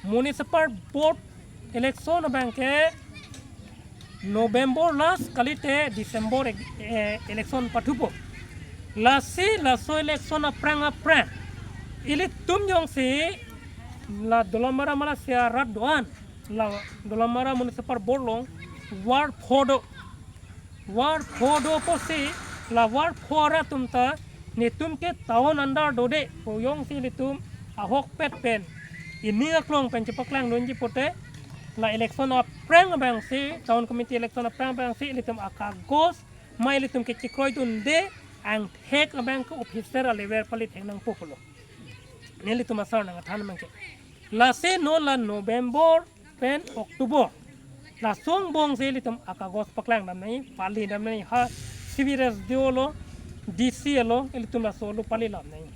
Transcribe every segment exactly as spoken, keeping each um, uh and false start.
Municipal Board election abang ke November last kalite December ek- eh, election pathupo. Lasi laso election aphrang aphrang ilitum jongsi la Dolamara Malaysia rat do-an, la Dolamara Municipal Board along ward four do. Ward four do pusi, la ward four atum ta netum ke town under dode pu jongsi ilitum ahokpet pen, ining aklong pen chepaklangdunji pute, la election aphrang abangsi, town committee election aphrang abangsi ilitum akagos ma ilitum ke chekroidunde, angthek abang ke officer alevel pali thek nangpo pulo. Nelitum asar nangthan abang ke. Lasi non la November pen October, laso angbong si ilitum akagos paklangdam nangji, palidam nangji, ha C V S D O lo, D C lo, ilitum laso lo palidam nangji.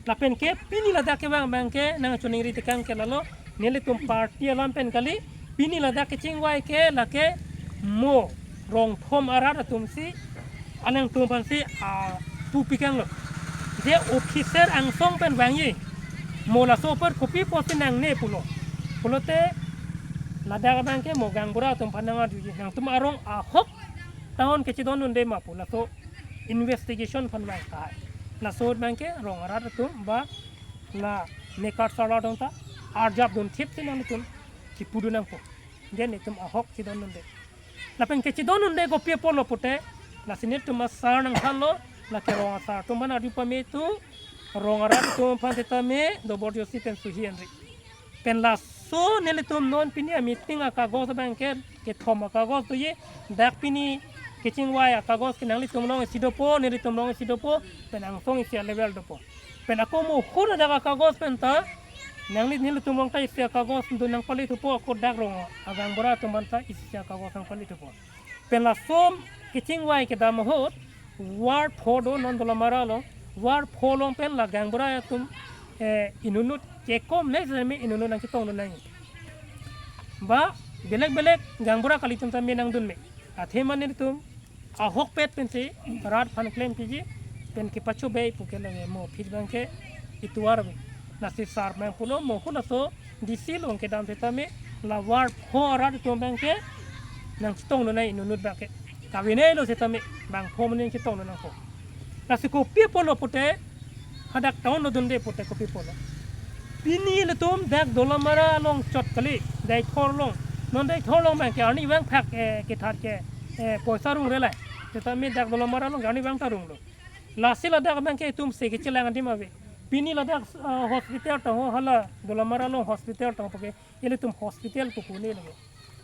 Lapen ke pini ladak kevang abang ke nangchiningri tekang ke lalo, nelitum party alam pen kali, pini ladak kechingvai ke lake mo rong thom arat atum si, anangtum aphan si, ah, pu pikanglo. Je officer angsong pen vangji, mo laso apor kopi pusi nangne pulo. Pulote ladak abang ke mo gaonbura atum aphan nangarjuji. Nangtum arong ahok town kechedondunde ma pu laso investigation aphan vang tahai. Laso abang ke rong arat atum ba la Mekar Sar atum ta arjapdun thip si nangtum kipudun nangpo. Je netum ahok chedondunde. Lapen kechedondunde kopi apotlo pute, lasi netum asar nangthanlo, lake rong asar atum aphan arju pame tu, rong arat atum aphan setame, dobor josi pen suhi anri. Pen laso nelitum non pini ameeting akagos abang ke, kethom akagos doji, dak pini kechingvai akagos ke nanglitum along isi dopo, nelitum along isi dopo, pen angsong isi alevel dopo. Pen ako mohur adak akagos pen ta, nangli nelitum along ta isi akagos do nangpalithupo, ako dak rong agaonbura atum aphan ta isi akagos nangpalithupo. Pen laso kechingvai kedam ahut, ward four do non Dolamara along, ward four along pen la gaonbura atum, eh, inutnut kekom le seme inutnut nangchetongdun nangji. Ba belek belek gaonbura kalitum ta me nangdun me. Athema nelitum ahokpet pensi rat aphan klempiji, pen kepachobei pu ke lake mo aphi abang ke itovar ave. Lasi sar abang pulo mo halaso D C along kedam setame la ward four arat atum abang ke nangchetongdun nangji inutnut abang ke. Kavenelo setame bangpho amonit nangchetongdun nangpo. Lasi kopi apotlo pute, hadak town lo dunde pute kopi apotlo. Pini ilitum dak Dolamara along chot kali, Deithor along. Non Deithor along abang ke arni vangphak, eh, kethar ke, eh, poisa rungre lai. Setame dak Dolamara along arni vang ta runglo. Lasi ladak abang ke itum se kechelang adim ave. Pini ladak, ah, hospital tangho hala Dolamara along hospital tangho puke ilitum hospital pu pune lage.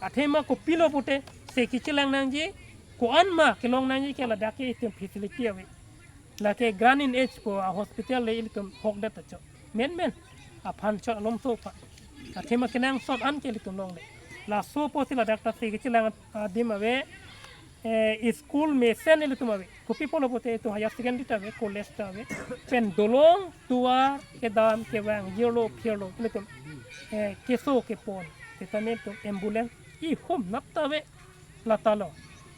Athema kopilo pute se kechelang nangji, ko-an ma kelong nangji ke ladak ke itum facility ave. Lake Grant in Aid pu a-hospital le ilitum hokdet ta chot. Menmen aphan chot alomso aphan. Athema kenangsot an ke ilitum longle. Laso pusi ladak ta se kechelang adim ave, eh, school mesen ilitum ave. Kopi apotlo pute itum higher secondary ta ave, college ta ave. Pen dolong tovar kedam kevang jirlo phirlo ilitum, eh, keso kepon. Setame ilitum ambulance ihum nap ta ave. Lata lo.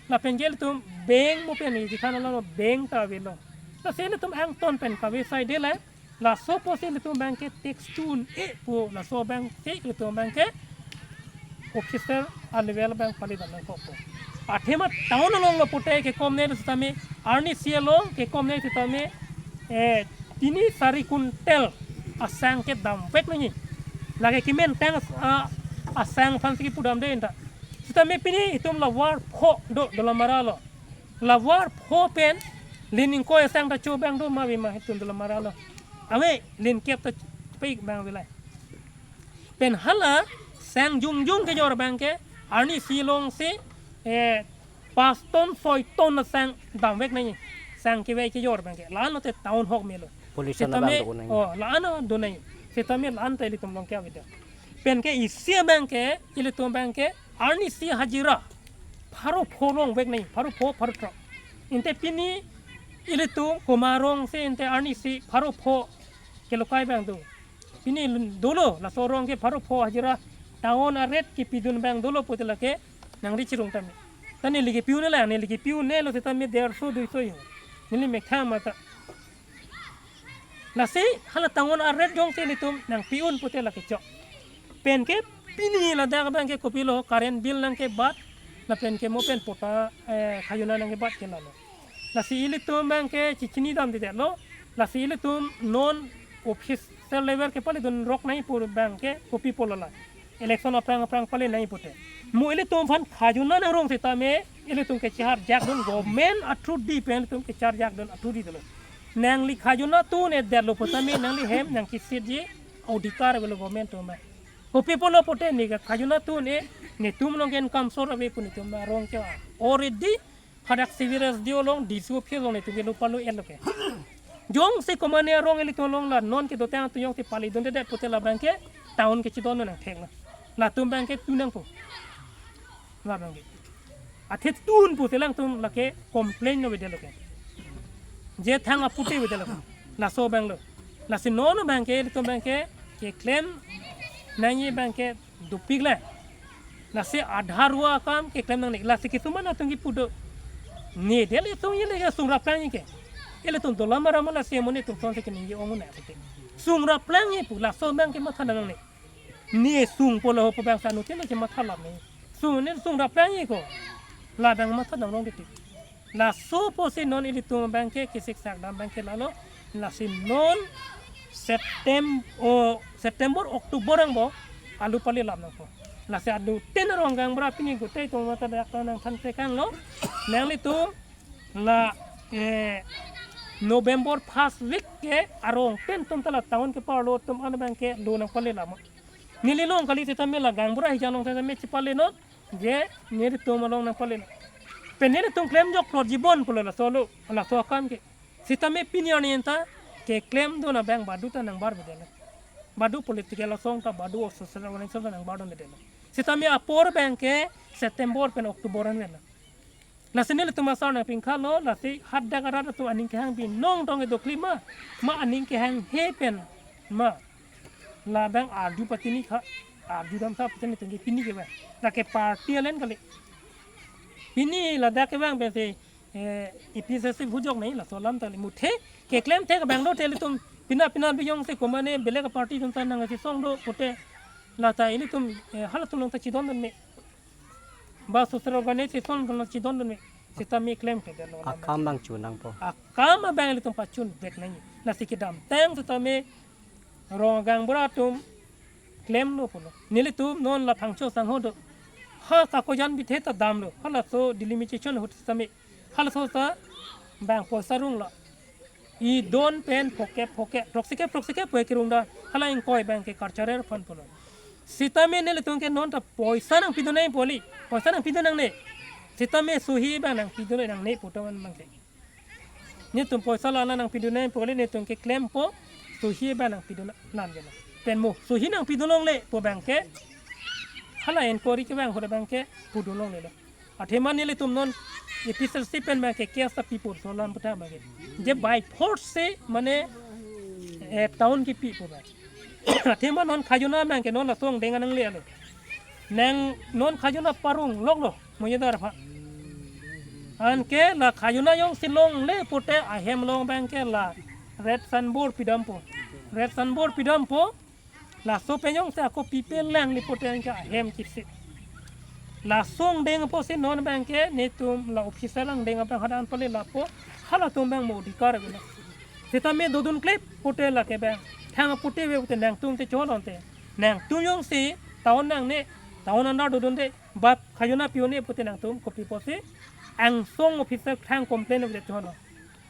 Lapen ke ilitum bank mo pen iji than lo, bank ta avelo. Lasi ilitum angton pen kave saide le. Laso pusi ilitum abang ke tax tu-un-e pu, laso abang ke ilitum abang ke officer alevel abang palidam nangkokpo. Athema town along lo pute kekomne setame, arnisi along kekomne setame, eh, tini sari kuntel asang kedamvek nangji. Lake kementang as-, a-, asang aphansi kepudamde inta. Setame pini itum la ward four do Dolamara lo. La ward four pen lin ingkoi asang ta cho abang do ma ave ma itum Dolamara lo. Ave, lin kep ta pai abang ave lai. Pen hala sang jongjong kejor abang ke arnisi along si, eh, pas ton soi ton asang damvek nangji. Sang kevai kejor abang ke. La-an lote town hok melo. Pollution setame abang do nangji. Oh, la-an do nangji. Setame la-an ta ilitum along ke avedet. Pen ke isi abang ke, ilitum abang ke, arnisi hajira pharo pho longvek nangji, pharo pho, pharo throk. Inte pini ilitum komarong si inte arnisi pharo pho kelokai abang do. Pini dolo, laso arong ke pharo pho hajira town a-rate kepidun abang dolo pute lake nangri chirung tame. Ta neli kepi-un-e la, neli kepi-un-e lo setame derso duiso yo. Neli mekha mata. Lasi hala town a-rate jongsi ilitum nangpi-un pute lake chok. Pen ke pini ladak abang ke kopilo, current bill nangkebat, lapen ke mo pen patta, eh, khajona nangkebat ke lalo. Lasi ilitum abang ke chichinidam detlo, lasi ilitum non official level ke pale dun rok nangji pu abang ke kopi pulo la. Election aphrang aphrang pale nangji pute. Mo ilitum aphan khajona nangrong sitame, ilitum ke chihar jak dun government a-through di pen ilitum ke chihar jak dun a-through di dolo. Nangli khajona tun-edetlo pu tame nangli hem nangkesitji odhikar avelo government atum ma. Kopi pulo pute ne ke khajona tun-e, netum along ke income source ave pu netum arong ke. Already hadak civil S D O along, D C office along netum ke lo palu-etlo ke. Jongsi komatne arong ilitum along la non kedotang atum jongsi pali dundedet pute labang ke town kechidon nangthek na. Latum abang ke tu nangpo. Labang ke. Athe tun pute alangtum lake complain no avedetlo ke. Je thang apute avedetlo ke. Laso abang lo. Lasi non abang ke, ilitum abang ke, keklem nangji abang ke dopik le. Lasi adharua akam keklem nangne. Lasi kisuman atum kipu do. Ne del itum ile ke sung raplang ke. Ilitum dolam aram lasi amonit atum sonsi keningje ong un-e. Sung raplang pu laso abang ke matha nangne. Ne sung pulo ho pu abang sanu tin ke matha lam ne. Sung ne sung raplang ko. Labang matha nangrong titi. Laso pusi non ilitum abang ke kesiksak dam abang ke lalo. Lasi non September, o, September, October angbong alu pali lam nangpo. Lasi alu ten arong gaonbura pini gute itum matha dak nangthan sekang lo. Nanglitum la, eh, November first week ke arong pen atum ta la town keparlo atum an abang ke lo nangpali lam. Neli along kali sitame la gaonbura hijan along sitame chipali non. Je, nelitum along nangpali. Pen nelitum klem jok plot jibon pulo laso lo, laso akam ke. Sitame pini arni anta keklem dun abang badu ta nangbar avedetlo. Badu political asong ta, badu social organization ta nangbar dun avedetlo. Sitame apor abang ke September pen October an avedetlo. Lasi nelitum asar nangpingkha lo, lasi hadak arat atum aning kehang binong tong kedo klima, ma aning kehanghe pen ma. Labang arju patini kha, arju dam sa patini tengke pini ke ba. Lake party alen kali. Pini ladak ke bang pensi, eh, A P H L C bhujok nai laso alam tali muthe. Keklem thek abang do te ilitum pina pina bijong si komatne belek party atum ta nangsi song do pute. Lata ilitum, eh, halatum along ta chidon dun me. Ba social organization along chidon dun me. Sitame klemkledetlo. Akam abang chun nangpo. Akam abang ilitum pachun vek nangji. Lasi kedamtang sitame rong gaonbura atum klemlo pulo. Nelitum non la Phangcho sangho do. Ha kakojan bithe ta damlo. Halaso delimitation ahut sitame. Halaso ta bang poisa runglo. Idon pen phokep phokep, throksi kep throksi kep poi kerung da. Hala ingkoi abang ke karcharer aphan pulo. Sitame nelitum ke non ta poisa nangpidun nangpo kali. Poisa nangpidun nangne. Sitame sohi abang nangpidun nangne pu atum abang ke. Netum poisa la la nangpidun nangpo kali, netum keklempo, sohi abang nangpidun nang ke na. Pen mo sohi nangpidun longle pu abang ke. Hala inquiry ke abang ahut abang ke pudun longlelo. Athema nelitum non A P H L C pen abang ke case ta pipo laso alam pu ta abang ke. Je by force si mane, eh, town kipi pu abang. Athema non khajona abang ke non laso angdeng ananglelo. Nang non khajona parung loklo, mo ye dar pha. Anke la khajona jongsi longle pute ahem along abang ke la red signboard pidampo. Red signboard pidampo. Laso pen jongsi ako pipe lang li pute anke ahem kisi. Laso angdeng pusi non abang ke netum la official angdeng abang hadak an pale lapo, halatum abang mo odhikar avelo. Sitame dodun klip pute lake abang. Thang apute ave pute nangtum te cholon te. Nangtum jongsi town nangne, town under dodunde, bap khajona pi-un-e pute nangtum kopi pusi angsong officer thang complain ave te cholon.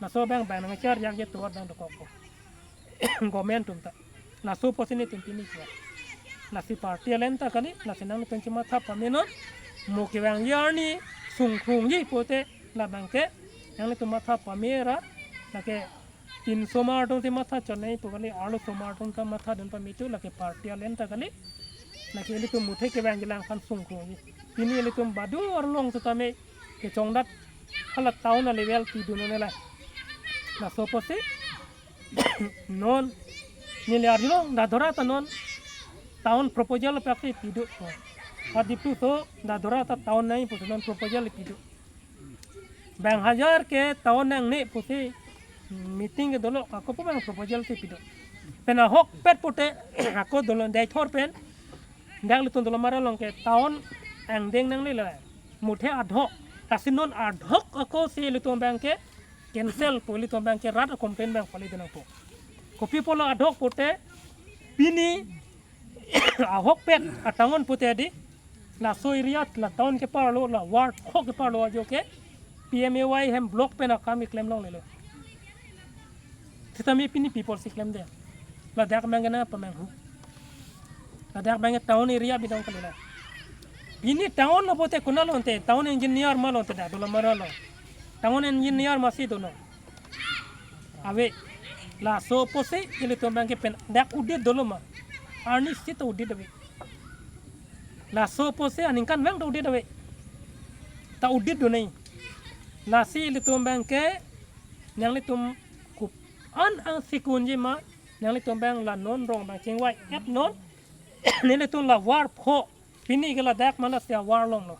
Laso abang abang nangchar jak je tuat abang dokokpo. Government atum ta. Laso pusi netum pini kua. Lasi party alen ta kali, lasi nangtum chimatha pame non. Mo kevangji arni sungkrungji pute labang ke. Nanglitum matha pame ra, lake tin somar atum si matha chot nangpo kali, arlo somar atum ta mathadun pame tu, lake party alen ta kali. Lake ilitum muthe kevangji lang aphan sungkrungji. Pini ilitum badu arlong sitame kechongdat hala town a level pidun un-e la. Laso pusi non neli arjulo, Dadora ta non town proposal paksi pido. Adiplu so Dadora ta town nangji pusi non proposal pido. Bang hajar ke town nangne pusi meeting ke dolo, ako pu abang proposal si pido. Pen ahokpet pute ako dolo Deithor pen Dak ilitum Dolamara along ke town angdeng nanglelo. Muthe ad hoc. Lasi non ad hoc ako si ilitum abang ke cancel po, ilitum abang ke rat a-complaint abang pale dun nangpo. Kopi pulo ad hoc pute, pini ahokpet a town pute di, laso area la town ke parlo, la ward hok ke parlo ajo ke P M A Y hem block pen akam keklem longlelo. Sitame pini people si klemde. Ladak abang ke nangpamanghu. Ladak abang ke town area bidong kalilo. Pini town lo pute konat lo ante, town engineer ma lo ante dak Dolamara along. Town engineer ma si dono. Ave. Laso apotsi ilitum abang ke pen dak udit dolo ma. Arni sita udit ave. Laso apotsi aningkanvang ta udit ave. Ta udit do nai. Lasi ilitum abang ke nanglitum kup an ang sikunji ma, nanglitum abang la non rong abang chingvai et non. Nelitum la ward pho. Pini ke ladak ma lasi ward longlo.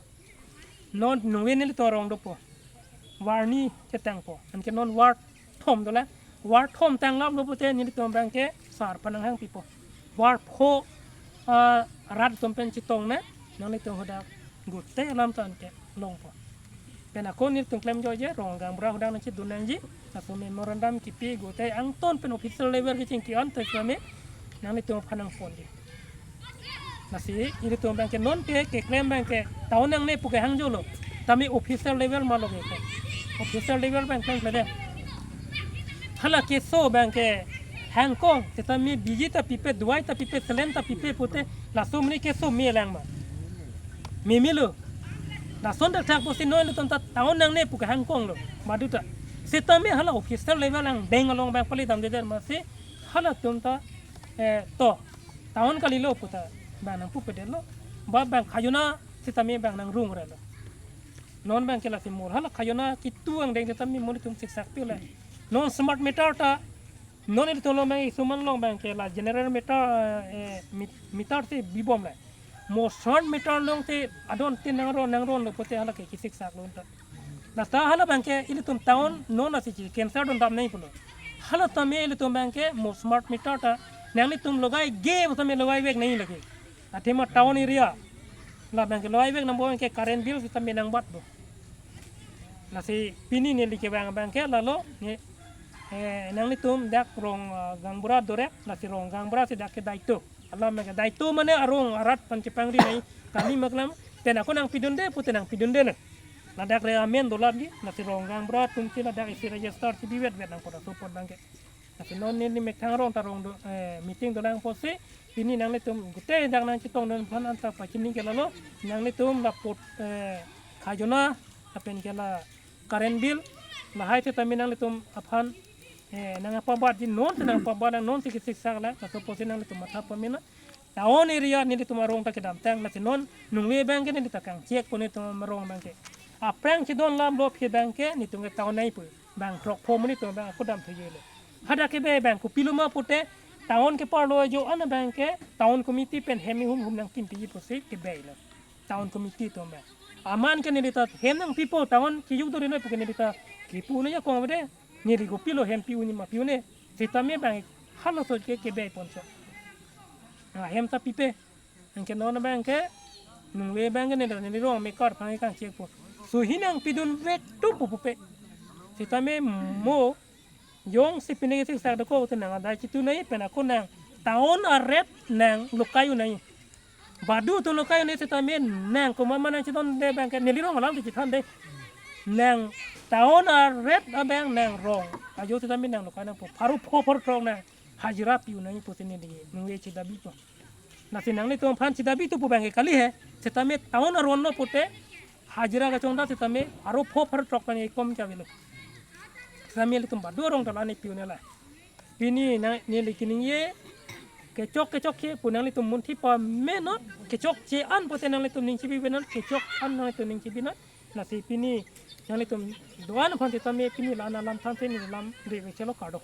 Non nungve nelitum arong dopo. Ward ni chetangpo. Anke non ward thom dolang. Ward thom tanglaplo pute nelitum abang ke sar aphan nanghang pipo. Ward pho, ah, rat atum pen chetong ne, nanglitum hadak gute alam ta anke longpo. Pen ako nelitum klem joije, rong gaonbura hadak nangchedun nangji, laso memorandum kipi gute angton pen official level kechingki an te kami, nanglitum aphan nangphone di. Lasi, ilitum abang ke non ke, keklem abang ke, town nangne pu kehangjo lo. Tame official level ma lo ke. Official level abang klem klede. Hala keso abang ke hangkong, sitame biji ta pipe, duai ta pipe, selen ta pipe pute, laso mene keso melang ma. Meme lo. Lason dak thak pusi non ilitum ta town nangne pu kehangkong lo. Madu ta. Sitame hala official level angdeng along abang pale damde der masi, halatum ta, eh, to. Town kalilo puta abang nangpupedetlo. Ba abang khajona sitame abang nangrung relo. Non abang ke lasi mur hala khajona kitu angdeng sitame mo nelitum siksak pile. Non smart meter ta, non ilitum along abang isuman along abang ke la general meter, eh, mit-, meter si bibom le. Mo smart meter along si adon tin nangron nangronlo pute hala ke kisiksak lo ta. Lasi hala abang ke ilitum town non lasi chi cancer don dam nai pulo. Hala tame ilitum abang ke mo smart meter ta nanglitum logaije pu tame logaivek nai lagi. Athema town area. La abang ke logaivek nangpo abang ke current bill sitame nangbatpo. Lasi pini neli kevang abang ke lalo ne, eh, nanglitum dak rong, ah, gaonbura dorek, lasi rong gaonbura si dak ke daito. Alam abang ke daito mane arong arat aphan chepangri nai kami maklam, pen ako nangpidunde pute nangpidunde na. Ladak re amen dolap di, lasi rong gaonbura atum si ladak isi register si bivetvet nangpo laso apot abang ke. Lasi non neli methang arong ta rong do, eh, meeting dolang apotsi, pini nanglitum gute dak nangchetongdun aphan anta pachini ke lalo, nanglitum la pot, eh, khajona, lapen ke la current bill, lahai sitame nanglitum aphan, eh, nangpabatji non si nangpabat lang non si kisiksak lang, laso apotsi nanglitum matha pamena. Town area nelitum arong ta kedamtang, lasi non nungve abang ke neli ta kangchek po nelitum arong abang ke. Aphrang chedon lam lo aphi abang ke nelitum ke town nai pu. Bang throk pho mo nelitum abang ako damthuji lo. Hadak kebe abang kopilo ma pute town keparlo ajo an abang ke town committee pen hem ihum hum nangkimpiji pusi kebe lo. Town committee atum abang. Amat ke neli ta hem nangpipo town kejok dori noi pu ke neli ta kipu nangji akong avedet. Neli kopilo hem pi-un ma pi-un-e. Sitame abang halaso ke kebe poncho. Ah, hem ta pipe. Anke non abang ke, nungve abang ke neli, neli rong mekar aphan kangchek po. Suhi nangpidunvek tu pu pupe. Sitame mo, jongsi pini kesiksak doko te nang adai chitu nai pen ako nang town aret nang lokai un nai. Badu atum lokai un nai sitame nang komat ma nangchedonde abang ke neli rong alam kechethan de. Nang town aret abang nang rong ajo sitame nang lokai nangpo. Pharo pho pharo throk nang hajira pi un nai pusi neli nungve chedabi po. Lasi nanglitum aphan chedabi tu pu abang ke kali he. Sitame town aron lo pute hajira kachongdat sitame pharo pho pharo throk kani kom ke avelo. Sitame ilitum badu arong ta la ne pi un-e la. Pini nang neli keningje kechok kechokche pu nanglitum munthi pamenon, kechokche an pute nanglitum ning chebibenon, kechok an nanglitum ning chebinon. Lasi pini nanglitum do-an aphan sitame pini la-an alam thansi neli lam revek chelo, kardom.